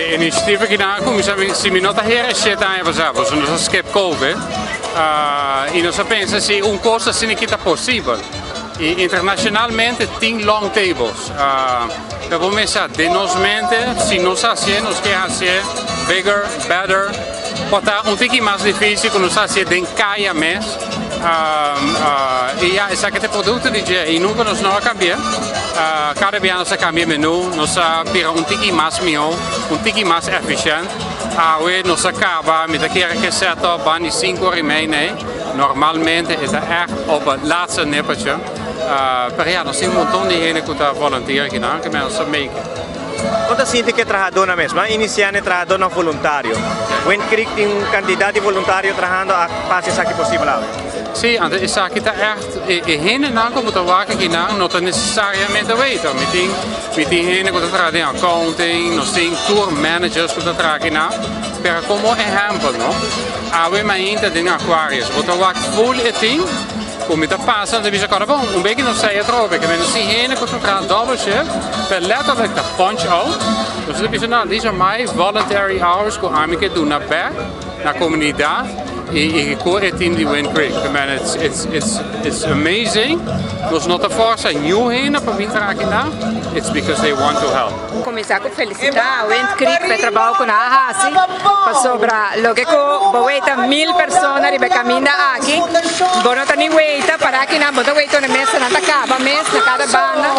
E inisiativa aki nan a kuminsá si mi no ta hera shete aña pasá, pasobra nos a skip covid i nos a pensa si un kos asina aki ta posibel. I internashonalmente tin long tables. Pero bo mester sa den nos mente si nos hasié nos ke hasié bigger, better, por ta un tiki mas difísil ku nos hasié den kaya mes. I ya esaki ta e produkto di dje i nunka nos no a kambi'é. Kada bia nos a kambia e menu, nos a bira un tiki mas mihó, un tiki mas efishènt. Awe nos a kaba, mi ta kere ke set up ban di sinku ora i mei nei. Normalmente e ta ègt op e laatste nippertje. Pero ya, nos tin un monton di hende ku ta volunteer akinan, ke nos ta make it. Kon ta sinti ku e trahadónan mes? Bo a inisiá na e trahadónan voluntario. Wind Creek tin un kantidat di voluntario trahando a hasi esaki posibel awe. Sí, anto esaki ta ègt e hendenan ku bo ta wak akinan no ta nesesariamente waiter. Mi tin mi tin hende ku ta traha den accounting, nos tin tour managers ku ta traha akinan. Pero komo ehèmpel no, awe mainta den Aquarius bo ta wak ful e tin. Ku mi ta pasa ta bisa kòrda bon, un beki no sei atrobe, ke men si hende ku ta traha double shift, per letterlijk ta punch out, nos ta bisa no, these are my voluntary hours ku ami ke duna bek na komunidat i i ku e team di Wind Creek. Ke men it's it's it's it's amazing, nos no ta forsa niun hende pa bin traha akinan, it's because they want to help. Kuminsá ku felisitá Wind Creek pa e trabou ku nan a hasi, pasobra loke ku bo weita mil persona riba e kaminda aki, bo no ta ni weita para akinan, bo ta weita unda mesanan ta kaba mes na kada banda.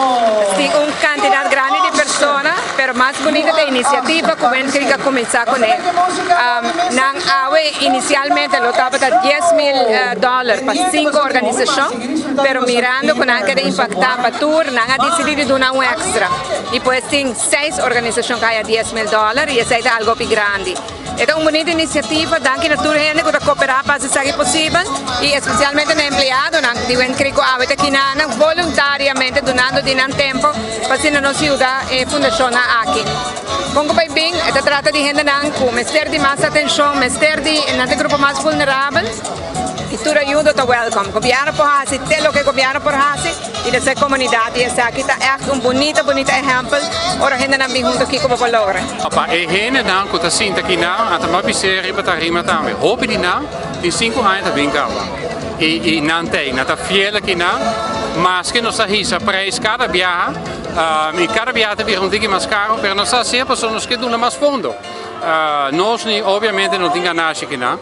Tin un kantidat grandi di persona, pero mas bunita ta e inisiativa ku Wind Creek a kuminsá kuné. Nan awe inisialmente lo tabata 10,000 dòler pa sinku organisashon, pero mirando ku nan a keda impaktá pa tur, nan a disidí di duna un èkstra. Y pues tin seis organisacion cu haya 10,000 dollar y esey ta algo hopi grandi. E ta un bunita iniciativa, danki na tur hende cu ta coopera pa haci esaki posibel y especialmente na empleadonan di Wind Creek cu awe ta kinanan voluntariamente dunando di nan tempo pa asina nos yuda e fundacionnan aki. Con cu bay bin, e ta trata di hendenan cu mester di mas atencion, mester di nan ta e grupo mas vulnerabel y tur ayudo ta welcome. Gobierno por haci te loke gobierno por haci. I den se komunidat i esaki ta ègt un bunita bunita ehèmpel ora hendenan bin huntu kiko bo por logra. Pa e hendenan ku ta sinta akinan a ta mas bis'é riba tarima tambe. Hopi di nan tin sinku aña ta bin kaba i nan t'ei, nan ta fiel akinan maske nos ta hisa preis kada biaha i kada biaha ta bira un tiki mas karo pero nos ta hasié pasobra nos ke duna mas fondo. Nos ni obviamente no tin ganashi kinan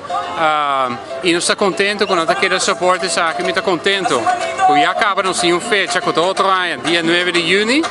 y nos ta contento cu nan ta keda support esaki. Mi ta contento cu ya caba nos tin un fecha cu ta otro aña dia nuebe di juni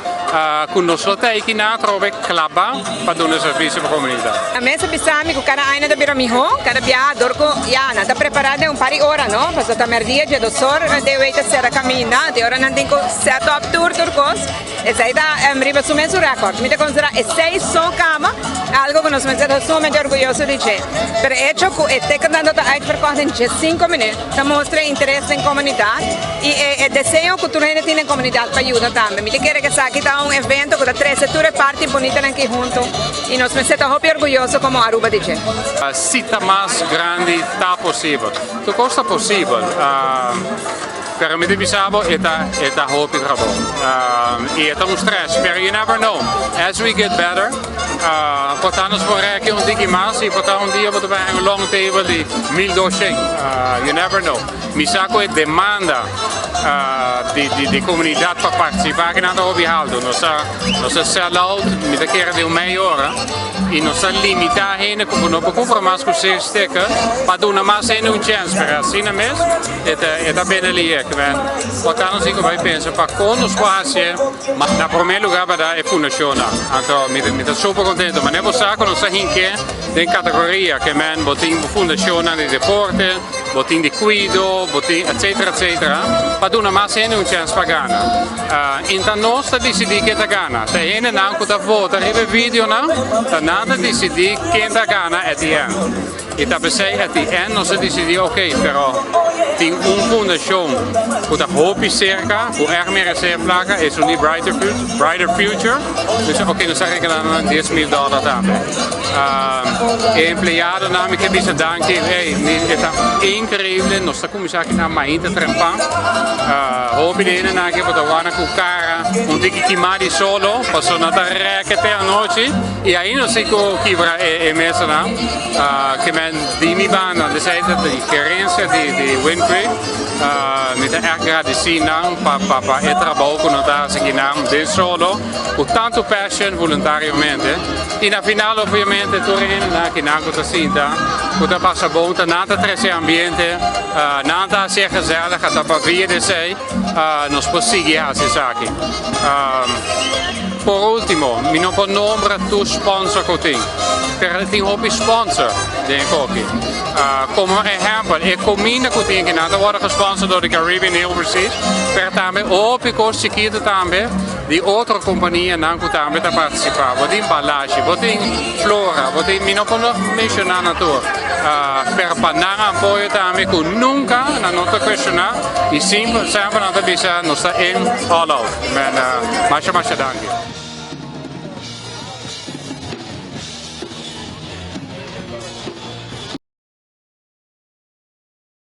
cu nos lo ta aki nan atrobe claba pa duna servicio pa comunidad. Na mesa bisa mi cu cada aña ta bira miho, cada biaha dor cu ya nan ta prepara den un par di ora no, pasobra ta merdia dje dos or den wey ta cera caminda, di ora nan tin cu set up tur tur cos. Esei ta riba su mes un record. Mi ta considera esei so cama algo cu nos mester ta sumamente orguyoso di dje. Pero e hecho cu e ticketnan lo ta uitverkocht den diescinco minuut ta mustra e interes den comunidad y e deseo cu tur hende tin den comunidad pa yuda tambe. Mi ta kere cu esaki ta un evento cu ta trece tur e parti bunitanan aki hunto y nos mester ta hopi orguyoso como Aruba di dje. Cita mas grandi ta posibel. Tur cos ta posibel. Pero mi ta bisa bo e ta e ta hopi trabou y e ta un stress pero you never know as we get better por ta nos por reki un tiki mas y por ta un dia bo ta bay un long table di 1200 you never know mi sa cu e demanda di di di comunidad pa participa aki nan ta hopi halto nos a nos a sell out mi ta kere den un media ora y nos a limita hende cu no por cumpra mas cu seis ticket pa duna mas hende un chance pero asina mes. E ta e ta bene lier ke men ota nos tin ku bai pensa pa kon nos por hasié na promé lugá pa da e fundashonnan. Anto mi mi ta super kontento manera bo sa ku nos ta hink'é den kategoria ke men bo tin bo fundashonnan di deporte, bo tin di kuido, bo tin etsetera etsetera pa duna mas hende un chèns pa gana. Inta nos ta disidí ken ta gana, ta e hendenan ku ta vota riba e videonan ta nan ta disidí ken ta gana at the end. I ta p'esei at the end nos a disidí ok, pero. Tin un fundacion cu ta hopi cerca, cu echt merece placa, e un Brighter Future. Brighter Future. Dus ok, nos a regala nan 10 mil dollar tambe. E empleadonan, mi kier bisa danki, hey, ta increibel, nos ta cuminsa aki na mainta trempan. Hopi di hende aki por ta wak cu cara, un tiki kima di solo, paso nan ta rek te anochi, y ey nos a kibra e mesa nan, kiermen di mi banda, di di gerencia di Wind Creek, mi ta agradeci nan pa e trabou cu nan ta haci nan den solo, cu tanto passion voluntariamente. Y na final, obviamente, tur hende cu nan ta sinta, cu ta pasa bon, ta nan ta trece ambiente, nan ta haci gezellig, ta pa via di esey, nos por sigui haci esaki. Por ultimo, mi no por nombra tur sponsor cu tin, pero tin hopi sponsor den coki. Como ehempel, e cuminda cu tin aki ta wordo sponsor door di Caribbean Overseas, pero tambe hopi cos chikito tambe di otro companianan cu tambe ta participa. Bo tin Balashi, bo tin Flora, bo tin, mi no por menciona nan tur. Pero pa nan apoyo tambe cu nunca nan no ta cuestiona y semper, semper nan ta bisa nos ta in all out. Men, masha masha danki.